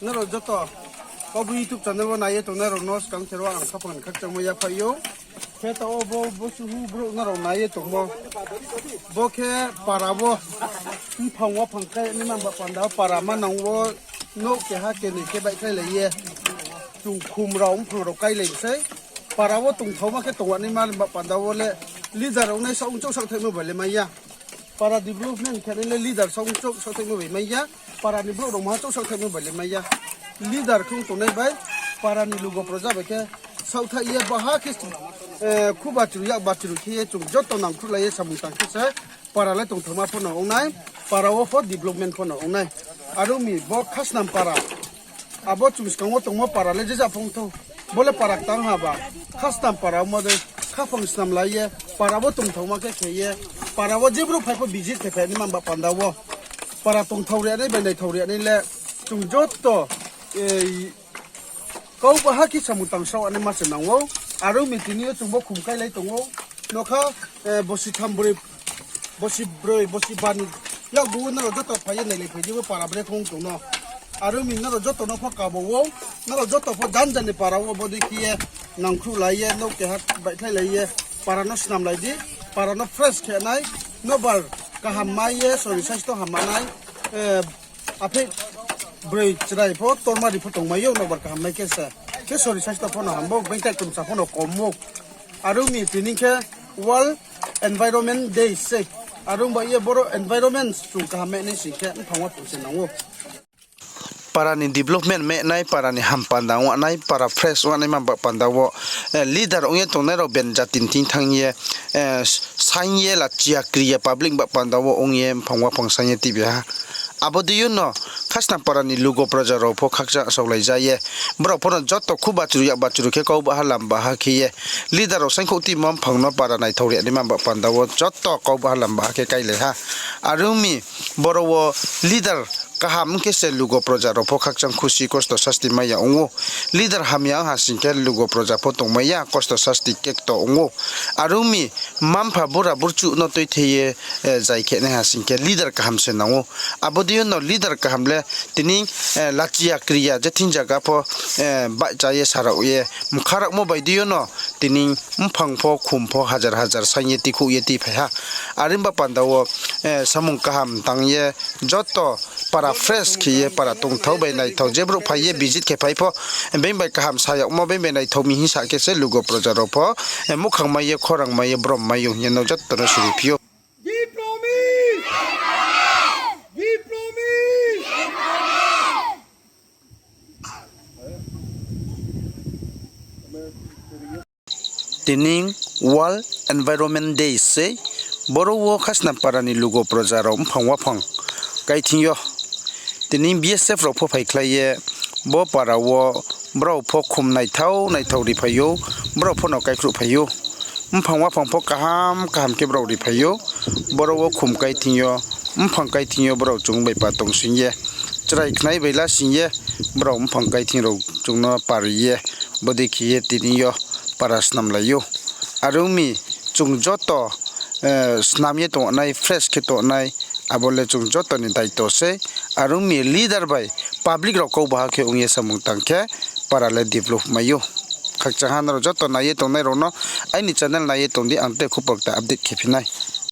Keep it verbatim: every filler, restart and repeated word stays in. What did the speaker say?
Nrao joto, Kaubru YouTube channel wo nai ye tongnai rao no skang ther wo ang khaphang ni khakchangmo yaphaih ou. Khe taoh wo bo, bo suhu brouh nrao nai ye tongmo. Bo khe para wo mphang waphang kái naima ba panda wo para manang wo nouh keha kenoi khe baihkhlailai ye. Chung khum rao mphang rao káilai sei. Para wo tongthaoma khe tongwanaima ba panda wo le leader rao nai saoh chouh saohthaihmo bai le mai ya. Para development khe nai le leader saoh chouh saohthaihmo bai mai ya. Para ni brouh rao maha chouh saohthaihmo bai le mai ya. Leader khe tongnai bai, para ni lugo proja bai khe saohthaih ye baha khe, eh, khu bachru yak bachru khe ye chung joto nangkhruhlai ye samung tang khe se para le tongthaoma pho no ong nai, para wo pho development pho no ong nai. Are ong mi bo Khasnam para. Abo chung skang wo tongmo para le jeja phung thou. Bo le para ktang ha ba. Khasnam para ongmo dei. Khaphang snamlai ye, para wo tongthaoma khe khe ye, para wo je brouh phai pho visit khe phai naima ba panda wo. Para tongthao ri nai bai naithao ri nai le, chung joto, eh, kau baha khe samung tang saoh naima se nang ou. Are ong mi tini yo chung bo khum káilai tong ou. Nokha, eh, bosi tham broi, bosi broi, bosi ba ni yakgu wo nrao joto phai ye nailai phai di bo para bre phung tong no. Are ong mi nrao joto no pho kabo ou, nrao joto pho jan jan ni para wo bo dei khe ye nangkhruhlai ye, nouh keha baihkhlailai ye, para no snamlai di, para no fresh khe nai, nobar kaham mai ye, sori saisto ham ma nai, eh, aphi broi chrai pho tormari pho tongmai ou, nobar kaham mai khe se. Khe sori saisto pho no ham bo, bengtai tumsa pho no kom ou. Are ong mi tini khe World Environment Day sei. Are ong ba ye boro environment chung kaham mai nai sing khe mphang waphang se nang ou. Para ni development mai nai, para ni ham panda ong nai, para fresh ong naima ba panda wo, eh, leader ong ye tongnai rao ben jati ni thing thanng ye, eh, saing ye lachia kri ya public ba panda wo ong ye mphang waphang saing ye tibi ha. Abo dei yo no Khasnam para ni lugo proja rao pho khakchang saolai ja ye. Brao pho no joto khu bachru yak bachru khe kau baha lam baha khe ye. Leader rao saingkhouh timo mphang no para naithao ri naima ba panda wo joto kau baha lam baha khe káilai ha. Are ong mi boro wo leader kaham ong khe se lugo proja rao pho khakchang khusi kosto sasti mai ya ong ou. Leader hamya ong ha sing khe lugo proja pho tongmai ya, kosto sasti kekto ong ou. Are ong mi mma-mpha bura burchuh no tuithei ye, eh, zai khe nai ha sing khe leader kaham se nang ou. Abo dei yo no leader kaham le tini, eh, lachia kri ya je thing zaga pho, eh, baihcha ye sarao ye mkha ragmo bai dei yo no tini mphang pho khum pho hajar hajar saing ye tikhouh ye tiphai ha. Are ong ba panda wo, eh, samung kaham tang ye joto para fresh khe ye para tongthao bai naithao je brouh phai ye visit khe phai pho, being bai kaham sa yagmo being bai naithao mi hing sa khe se lugo proja rao pho, eh, muhkhang mai ye khorang mai ye brom mai ou hing ye no joto no siri phi ou. Tini World Environment Day sei, boro wo Khasnam para ni lugo proja rao mphang waphang kái thing yo. Tini B S F rao pho phaikhlai ye, bo para wo brao pho khum naithao naithao ri phai ou, brao pho no káikhruh phai ou. Mphang waphang pho kaham kaham khe brao ri phai ou, boro wo khum kái thing yo, mphang kái thing yo brao chung bai pa tong sing ye, chrai khnai bai la sing ye, brao mphang kái thing rao chung no pari ye, bodei khe ye tini yo para snamlai ou. Are ong mi chung joto, eh, snam ye tongnai, fresh khe tongnai, abo le chung joto ni daito sei. Are ong mi leader bai public rao kau baha khe ong ye samung tang khe para le develop mai ou. Khakchang ha nrao joto nai ye tongnai rao no aini channel nai ye tong di, ang te khupor kta update khe phi nai.